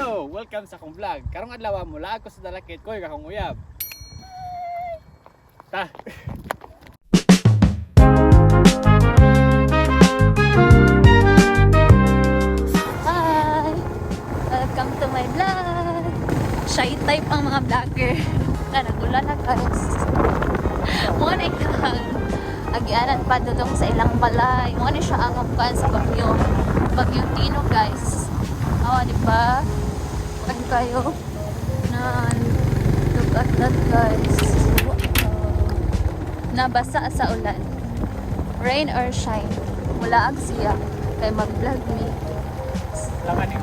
Hello! Welcome sa akong vlog. Karong adlaw mula ako sa Dalakit koy akong uyab. Ta. Hi! Welcome to my vlog! Shy type ang mga vlogger. Na nagulan na, guys. Mo na ikang agianan pa dudong sa ilang balay. Mo na siya ang kuan sa bagyo. Bagyong Tino, guys. Awa, di ba? Kuan kayo. Na look at that, guys. Nabasa sa ulan. Rain or shine. Wala ang siya. Kay mag-vlog me. Laman ni.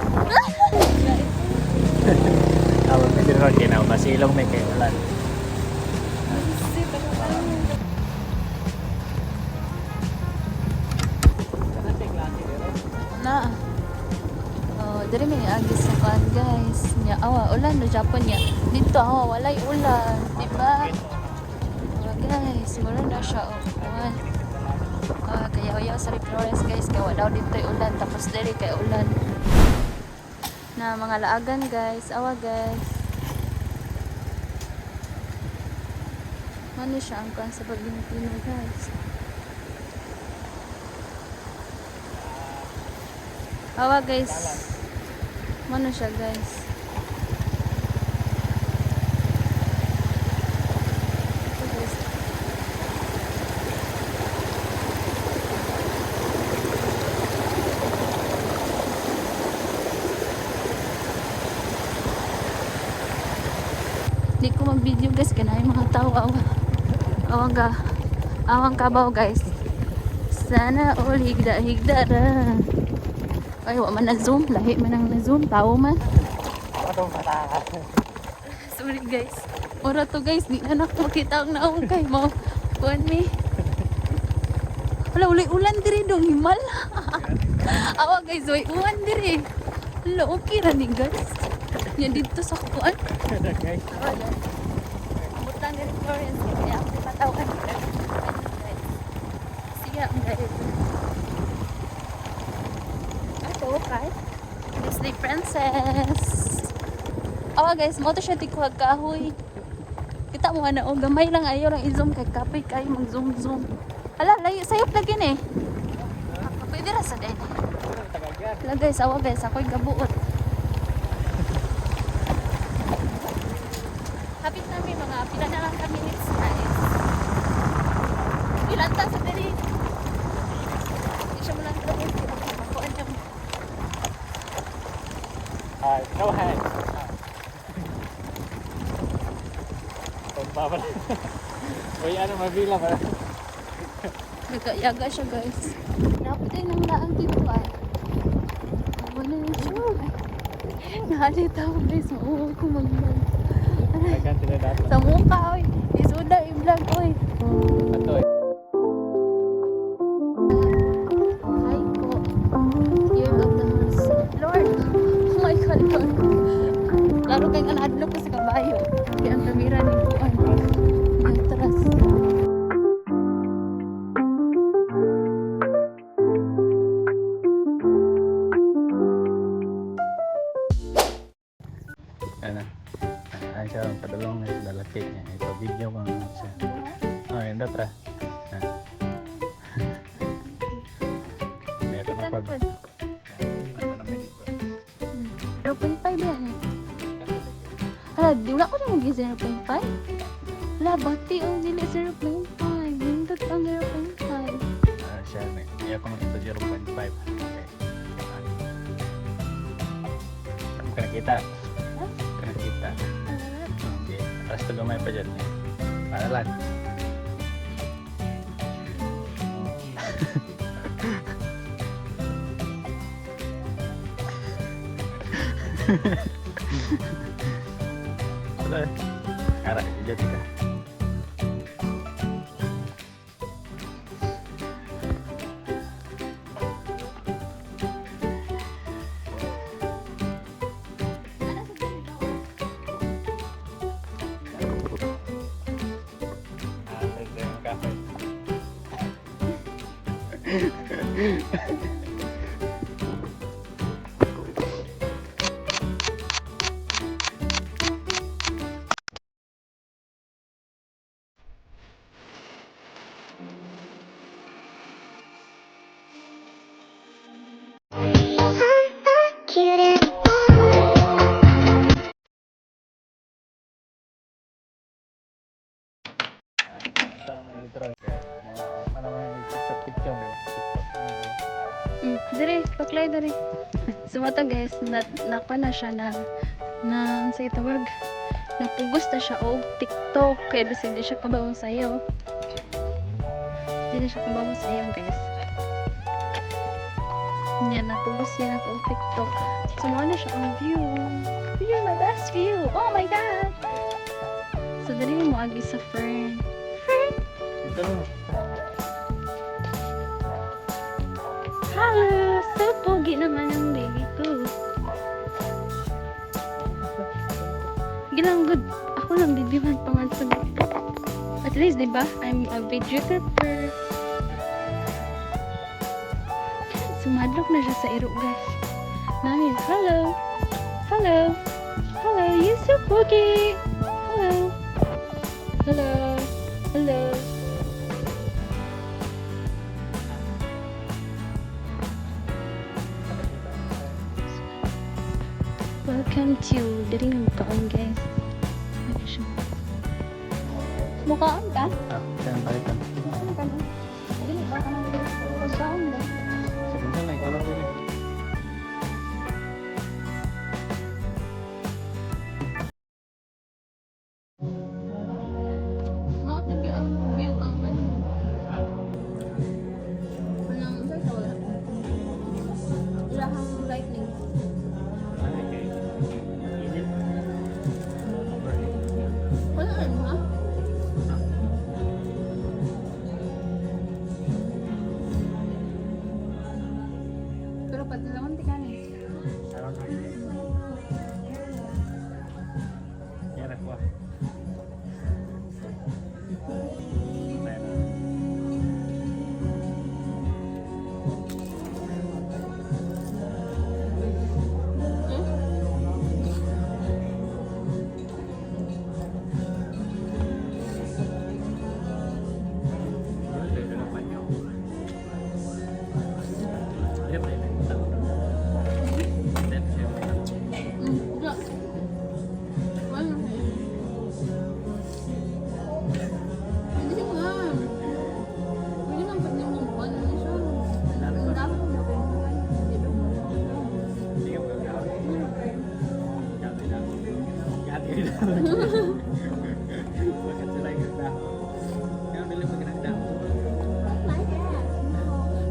Tawag na sila ron kinaw masilong may kay ulan. Na. Oh, diri may agis sa kuan, guys. Nya awa ulan no Japon niya. Dito awa walay ulan, di ba? Oh, guys, mura na siya oh. Kuan. Ah, kaya uyaw sa Flores, guys, kay wala dito ulan tapos diri kay ulan. Na mga laagan, guys, awa, guys. Ano siya ang kuan sa Bagyong Pinoy, guys. Awa, guys. Ano siya, guys? Ito, guys. Hindi ko mag-video, guys, kaya na yung mga tao awa. Awang ka. Awang kabaw, guys. Sana all higda higda ra. Ay, wa man na zoom. Lahi man ang na zoom. Tao man. Atong mata. Sorry, guys. Ora to, guys, di na nako makita ang naong kay mo. Kuan mi. Wala, ulay ulan diri dong himal. Awa, guys, way uwan diri. Wala, okay ra ni, guys. Nya dito sa kuan. Guys. Awa, guys. Butang diri Florence kaya ako patawan. Siya guys. Ato kay Disney princess. Awa, guys, mo to siya tikuhag kahoy. Kita mo ana oh, gamay lang ayo lang i-zoom kay kapoy kay mag-zoom zoom. Hala, layo sayop lagi ni. Pwede ra sa din. Tagagyan. Hala, guys, awa, guys, ako'y gabuot. Hapit namin mga pila na lang ka minutes, guys. Ilanta sa diri. Hindi siya mo lang guys. Ako alam. Hi. No hands. Tumpa pala. Uy, ano mabila pala. Nagayaga siya, guys. Dapat ay nang laang dito ay. Wala na siya. Nahalita ako, guys. Mauwa ko mag-vlog. Tagan sila dapat. Sa mukha oy. Isuda i-vlog oy. Ato eh. Hi po. Year of the horse. Lord! Oh my God, Lord. Laro kay nga nahadlok ko sa kabayo. Kaya ang kamera ni Kuan. Ang atras. Ano? Ay siya, ang padulong na sa Dalakit niya. Ito, video ko nga siya. Oh, yun dapat. Ah. Meron na pag... Ano na may dito? 0.5 yan eh. Hala, di wala ko na mag 0.5. Hala, bati ang dili 0.5. Nindot ang 0.5. Ah, siya, iya ko ito 0.5. Okay. Kena kita. Huh? Kena kita. Okay. Alas to gamay pa dyan. Eh. Para lang. Wala. Ara, dyan ka. Ah, ito yung kahoy. So mao to, guys, na nako na siya na na sa tawag, napugos na siya og TikTok kaya bisag di siya kabawong sayo. Di na siya kabawong sayo, guys. Niya napugos niya na og TikTok. So mao na siya ang view. View, my best view. Oh my God. So dali mo agi sa fern. Fern. Ito no. Hello! So pogi naman ang baby ko. Gilang good. Ako lang videohan pa nga sa. At least, di ba? I'm a videographer. Sumadlok na siya sa iro, guys. Nami, hello! Hello! Hello! You so pogi! Hello! Hello! Hello! Welcome to diri ng kaon, guys. Ano siya? Mukhaan ka? Ah, saan balikan? Mukhaan ka na. Dili ba ka nang pagkaon ba? Sa kinsa na ikaw lang dili. Mao to ang view ang ano. Anong sa tawag? Ilahang lightning. Ano kay? Init. Wala ano ha? Pero padalawan ti kani. Aron. Yan ako. Ayan. Wala. Wala. Hindi nga. Hindi lang pag nimumukha na siya. Ang dami ko na kayo. Hindi ka magagawa. Bakit sila yung dahon? Kaya dili pa ganang dahon.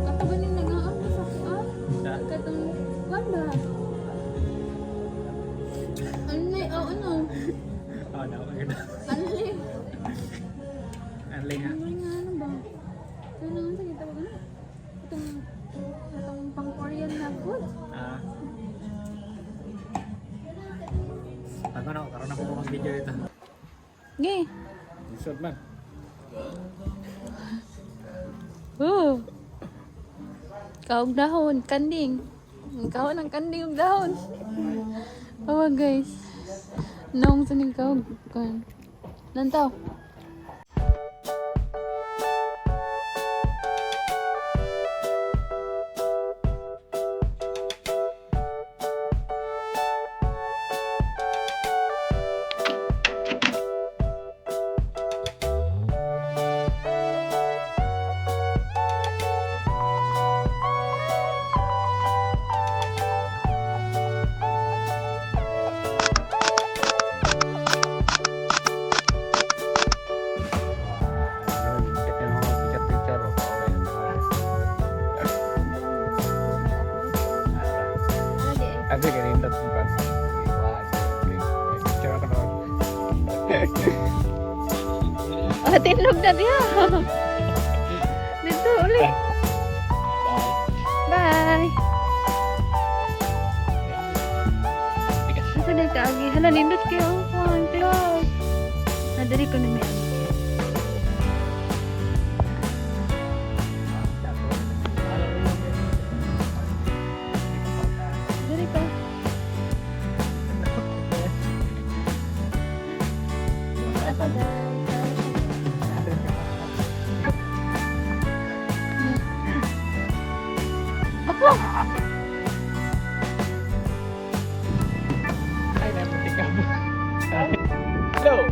Katabanin nag-aamo sa kuan. Sa? Katong kuan ba? Ano na, oh, ano? Oh, dahon ka ganda. Ano na? Ang linga. Ano nga, ano ba? Ano nga sa kita ba? Ano? Itong pang Korean na food. Ah. Ako na, karon ako mag-video ito. Gay. Lisod man. Oh. Kaog dahon, kanding. Kaon ang kanding ug dahon. Oh, guys. Noong sa ning kaog kan. Lantaw. Ayun, kaya mga picture-picture, oh, okay na naman. Kasi ganito itong pan. One, two, three. May picture ako noon. Oh, tinlog na diha. Dito uli. Bye. Bye. Asa na kaagi? Hala, nindot kayo ang phone. Close. Nadali ko na may agi. Dali pa. Asa guys? Ako! Ay, naputik ka. Hello!